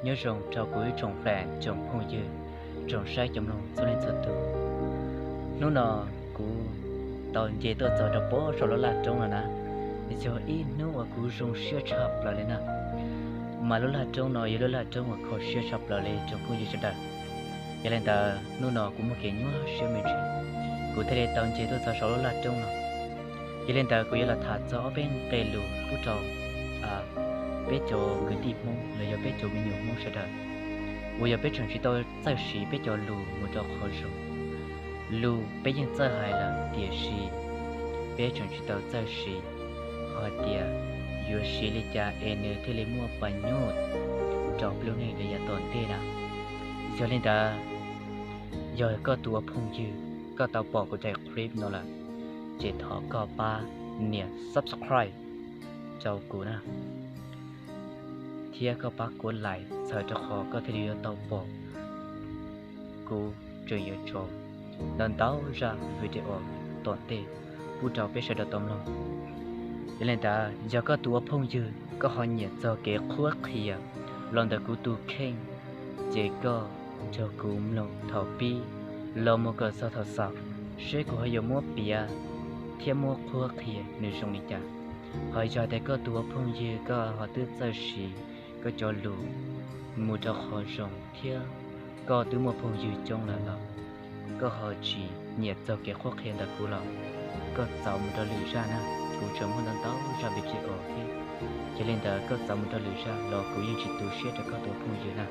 Nyob zoo rau kuv ib tsoom fam tsoom phooj ywg, tsoom saib cov mloog txhua leej txhua tus. Hnub no kuv tau nce tuaj txog rau pem saum lub laj roob no na, yog ib hnub uas kuv zoo siab tshaj plaws li na. Mas lub laj roob no yog lub laj roob uas kho siab tshaj plaws li tsoom phooj ywg sawv daws. Yog li ntawd hnub no kuv muaj kev nyuaj siab me ntsis, kuv thiaj li tau nce tuaj txog saum lub laj roob no. Yog li ntawd kuv yuav los tham txog ob peb nqe lus pub rau peb cov kwv tij Hmoob los yog peb cov me nyuam Hmoob sawv daws, uas yog peb tseem tsis tau txawj siv peb cov lus mus rau qhov zoo. Lus peb yeej txawj hais lawm tiam sis peb tseem tsis tau txawj siv, ho hais tias yuav siv li cas es nws thiaj li muaj pas nyuj rau peb lub neej rau yav tom ntej na. Yog li ntawd, yog koj tus ua phooj ywg koj tau pom kuv daim clip no lawm, ces thov koj pab nias subscribe rau kuv na, thiab koj pab kuv like txhawm rau qhov koj thiaj li yuav tau pom kuv tseem yuav tso ntau ntau zaj video tom ntej pub rau peb sawv daws tau mloog. Yog li ntawd yog koj tus ua phooj ywg koj ho nyiam txog kev qhuab qhia los ntawm kuv tus kheej, ces koj nrog kuv mloog thaum pib los mus kom txog thaum xaus, seb kuv ho yuav muab piav thiab muab qhuab qhia nws zoo li cas. Ho yog tias koj tus ua phooj ywg koj ho twb txawj siv koj cov lus mus rau qhov zoo thiab koj twb muaj phooj ywg coob lawm los koj ho tsis nyiam txog kev qhuab qhia ntawm kuv los koj txaus mus rau lwm zaj na. Kuv tseem muaj ntau ntau zaj video thiab, yog li ntawd koj txaus mus rau lwm zaj los kuv yeej tsis tu siab rau koj tus ua phooj ywg na.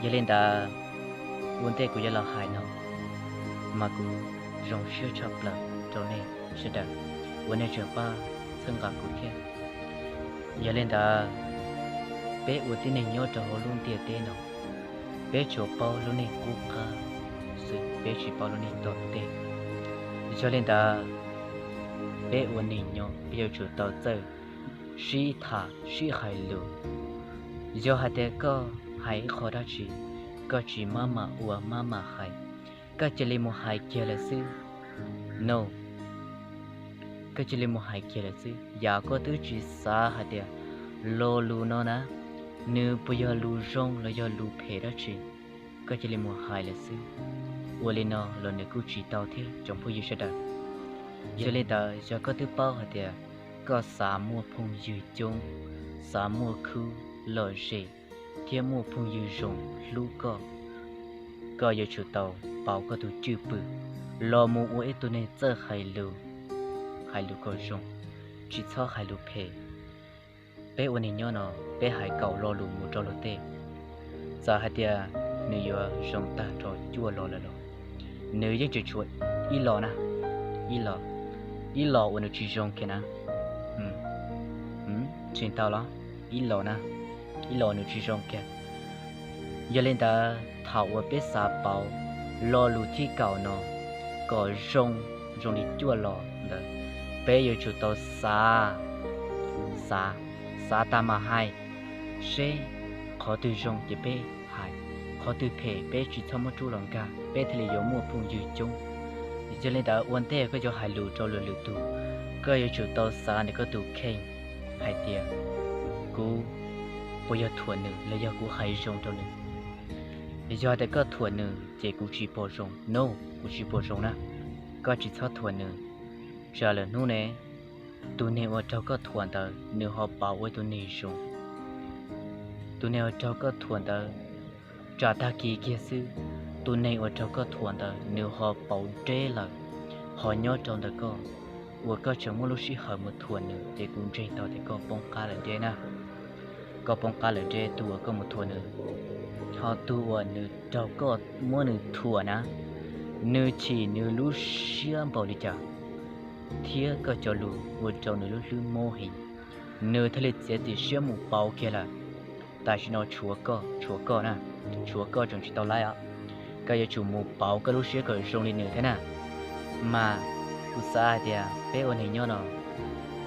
Yog li ntawd, ua ntej kuv yuav los hais no, mas kuv zoo siab tshaj plaws rau nej sawv daws uas nej tseem pab txhawb nqa kuv thiab. Yog li ntawd, peb ua tib neeg nyob rau hauv lub ntiaj teb no, peb tsuas paub lub neej qub qab xwb, peb tsis paub lub neej tom ntej. Yog li ntawd, peb ua neeg nyob peb yuav tsum tau txawj sib tham sib hais lus. Yog hais tias koj hais ib qho dab tsi, koj tsis maj mam ua maj mam hais, koj cia li mus hais kiag lawm xwb. No, koj cia li mus hais kiag lawm xwb. Yam koj twb tsis xav hais tias lo lus no na, nws puas yog lus zoo los yog lus phem dab tsi, koj cia li mus hais lawm xwb. Ua li no los nws kuj tsis tau thiab tsoom phooj ywg sawv daws. Yog li ntawd yog koj twb paub hais tias koj xav muaj phooj ywg coob, xav muaj khub lom zem thiab muaj phooj ywg zoo hlub koj, koj yuav tsum tau pauv koj tus cwj pwm los mus ua ib tug neeg txawj hais lus, hais lus kom zoo, tsis txhob hais lus phem. Peb ua neeg nyob no, peb hais kaum lo lus mus rau luag tej, txawm hais tias nws yuav zoo tag nrho cuaj lo lawm los nws yeej tseem tshuav ib lo na, ib lo, ib lo uas nws tsis zoo kiag na. Tsis tau los, ib lo na, ib lo nws tsis zoo kiag. Yog li ntawd thaum uas peb xav pauv lo lus thib kaum no kom zoo, zoo li cuaj lo ntawd, peb yuav tsum tau xav, xav, xav tas mam hais, seb qhov twg zoo ces peb hais, qhov twg phem peb tsis txhob muab rub los nkag, peb thiaj li yuav muaj phooj ywg coob. Yog li ntawd ua ntej koj yuav hais lus rau luag lwm tus, koj yuav tsum tau xav ntawm koj tus kheej hais tias, kuv puas yog thuam nws los yog kuv hais zoo rau nws? Yog tias koj thuam nws ces kuv tsis pom zoo. No, kuv tsis pom zoo na. Koj tsis txhob thuam nws. Tsam lwm hnub ne, tus neeg uas raug koj thuam ntawd nws ho pauv ua ib tug neeg zoo. Tus neeg uas raug koj thuam ntawd, tsam tag kis kiag xwb, tus neeg uas raug koj thuam ntawd nws ho pauv deb lawm, ho nyob rau ntawm koj, uas koj tseem muaj lub sij hawm mus thuam nws ces kuv ntseeg tau tias koj poob qab lawm deb na. Koj poob qab lawm deb tus uas koj mus thuam nws. Ho tus uas nws raug koj muab nws thuam na, nws chim nws lub siab npaum li cas, thiab koj cov lus ua rau nws lub hlwb mob heev, nws thiaj li txiav txim siab mus pauv kiag lawm. Tam sim no tshuav koj, tshuav koj na, tshuav koj tseem tsis tau laib os. Koj yuav tsum mus pauv koj lub siab kom zoo li nws thiab na. Mas kuv xav hais tias peb ua neeg nyob no,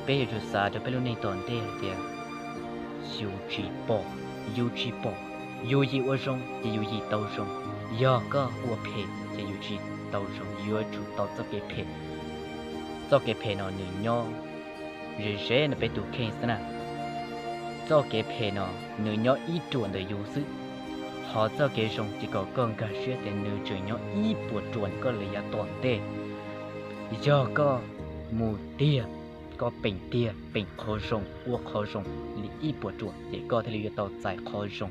peb yuav tsum xav rau peb lub neej tom ntej hais tias, yus tsis pom, yus tsis pom, yus yim ua zoo ces yus yim tau zoo. Yog koj ua phem ces yus tsis tau zoo, yuav tsum tau txoj kev phem. Txoj kev phem no nws nyob ze ze ntawm peb tus kheej xwb na. Txoj kev phem no nws nyob ib ruam ntawm yus xwb, ho txoj kev zoo ces kom koj nkag siab tias nws tseem nyob ib puas ruam ntawm koj li yav tom ntej. Yog koj mus tiag, koj peem tiag, peem qhov zoo, ua qhov zoo li ib puas ruam ces koj thiaj li yuav tau txais qhov zoo.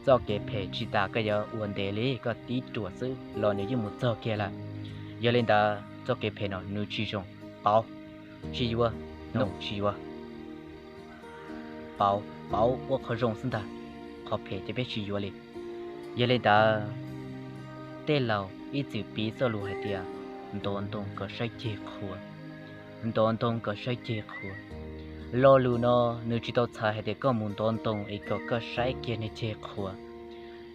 Txoj kev phem tsis tas koj yuav ua ntev li koj tib ruam xwb los nws yeej mus txog kiag lawm. Yog li ntawd txoj kev phem no nws tsis zoo, pauv, tsis yuav, no tsis yuav. Pauv, pauv ua qhov zoo xwb ntag, qhov phem ces peb tsis yuav li. Yog li ntawd, tej laus ib txwm piv txoj lus hais tias, ntov ntoo kom saib ceg qhuav, ntov ntoo kom saib ceg qhuav. Lo lus no nws tsis tau txhais hais tias koj mus ntov ntoo es kom koj saib kiag niag ceg qhuav.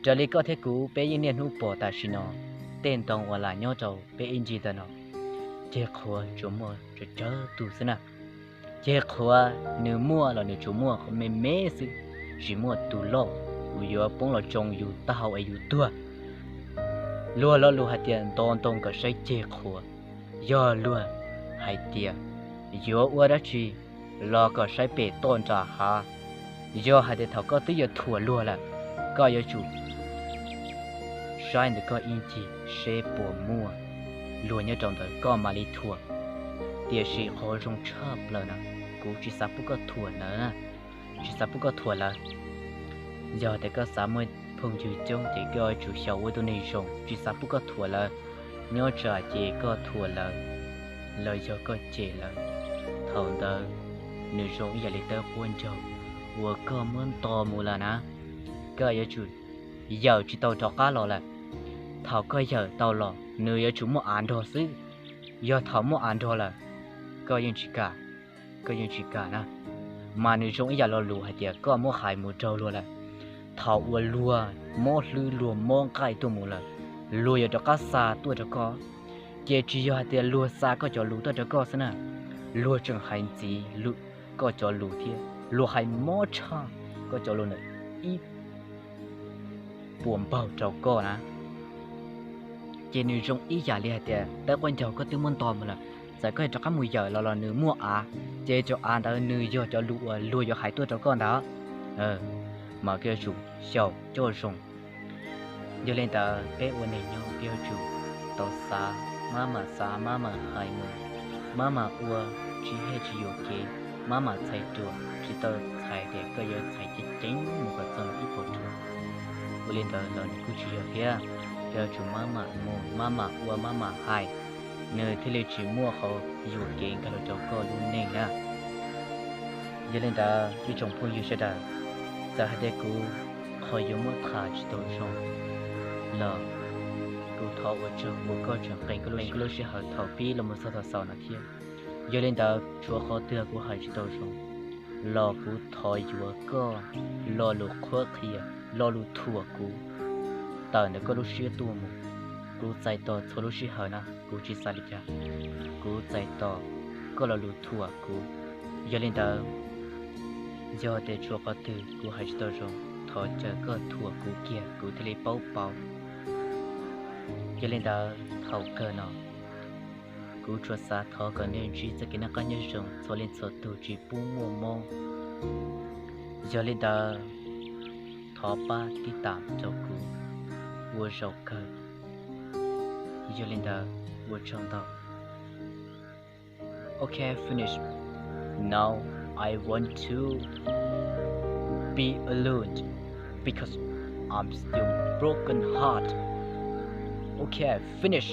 Raws li koj thiab kuv peb yeej niaj hnub pom tam sim no, tej ntoo uas lam nyob rau peb ib ncig ntawm no, ceg qhuav tsuas muaj tsawg tsawg tus xwb na. Ceg qhuav nws muaj los nws tsuas muaj me me xwb, tsis muaj tus loj uas yuav poob los tsoo yus taub hau es yus tuag. Luag lo lus hais tias ntov ntoo kom saib ceg qhuav, yog luag hais tias yuav ua dab tsi los kom saib pem toj nram hav. Yog hais tias thaum koj twb yuav thuam luag lawm, koj yuav tsum saib ntawm koj ib ncig seb puas muaj luag nyob rau ntawd koj mam li thuam. Tiam sis qhov zoo tshaj plaws na, kuv tsis xav pub koj thuam lawm, tsis xav pub koj thuam lawm. Yog tias koj xav muaj phooj ywg coob ces koj yuav tsum xyaum ua tus neeg zoo, tsis xav pub koj thuam lawm. Nyob tsam ces koj thuam lawv los yog koj cem lawv, thaum ntawd nws zoo ib yam li tawb quab ncaug uas koj muab nto mus lawm na. Koj yuav tsum yawm tsis tau rov qab los lawm. Thaum koj yawm tau los nws yuav tsum muaj av nrog xwb. Yog thaum muaj av nrog lawm, koj yeej tsis kam, koj yeej tsis kam na. Mas nws zoo ib yam lo lus hais tias koj muab hais mus raug luag lawm. Thaum uas luag mob hlwb luag mob nqaij tuaj mus lawm, luag yuav rov qab xa tuaj rau koj. Ces tsis yog hais tias luag xa koj cov lus tuaj rau koj xwb na, luag tseem hais ntxiv koj cov lus thiab luag hais mob tshaj koj cov lus ntawm ib puas npaug rau koj na. Ces nws zoo ib yam li hais tias tawb quab ncaug koj twb muab nto mus lawm, txawm koj rov qab mus yawm los los nws muaj av, ces cov av ntawd nws yog cov lus uas luag yuav hais tuaj rau koj ntag. Mas koj yuav tsum xyaum coj zoo. Yog li ntawd peb ua neeg nyob peb yuav tsum tau xav, maj mam xav maj mam hais mus, maj mam ua, tsis hej tsis yuam kev, maj mam txhais ruam, tsis tau txhais tias koj yuav txhais ceev ceev mus kom txog ib puas ruam. Ua li ntawd los nws kuj tsis yog thiab. Koj yuav tsum maj mam mus maj mam ua maj mam hais, nws thiaj li tsis muaj qhov yuam kev nkag los rau koj lub neej na. Yog li ntawd ib tsoom phooj ywg sawv daws, txawm hais tias kuv qhov yuav muab tham tsis tau zoo los kuv thov ua tsaug uas koj tseem qee koj lub sij hawm thaum pib los mus txog thaum xaus no thiab. Yog li ntawd tshuav qhov twg kuv hais tsis tau zoo los kuv thov yuav koj lo lus qhuab qhia, lo lus thuam kuv tawm ntawm koj lub siab tuaj mus. Kuv txais tos txhua lub sij hawm na, kuv tsis xav li cas. Kuv txais tos koj lo lus thuam kuv. Yog li ntawd, yog tias tshuav qhov twg kuv hais tsis tau zoo, thov caw koj thuam kuv kiag kuv thiaj li paub pauv. Yog li ntawd thaum kawg no kuv tsuas xav thov kom nej ntsib txoj kev noj qab nyob zoo txhua leej txhua tus tsis pub muaj mob. Yog li ntawd thov pab tib tam rau kuv, ua zaum kawg. Yog li ntawd ua tsaug ntau. Okay, finish. Now I want to be alone because I'm still broken heart. Okay, finish.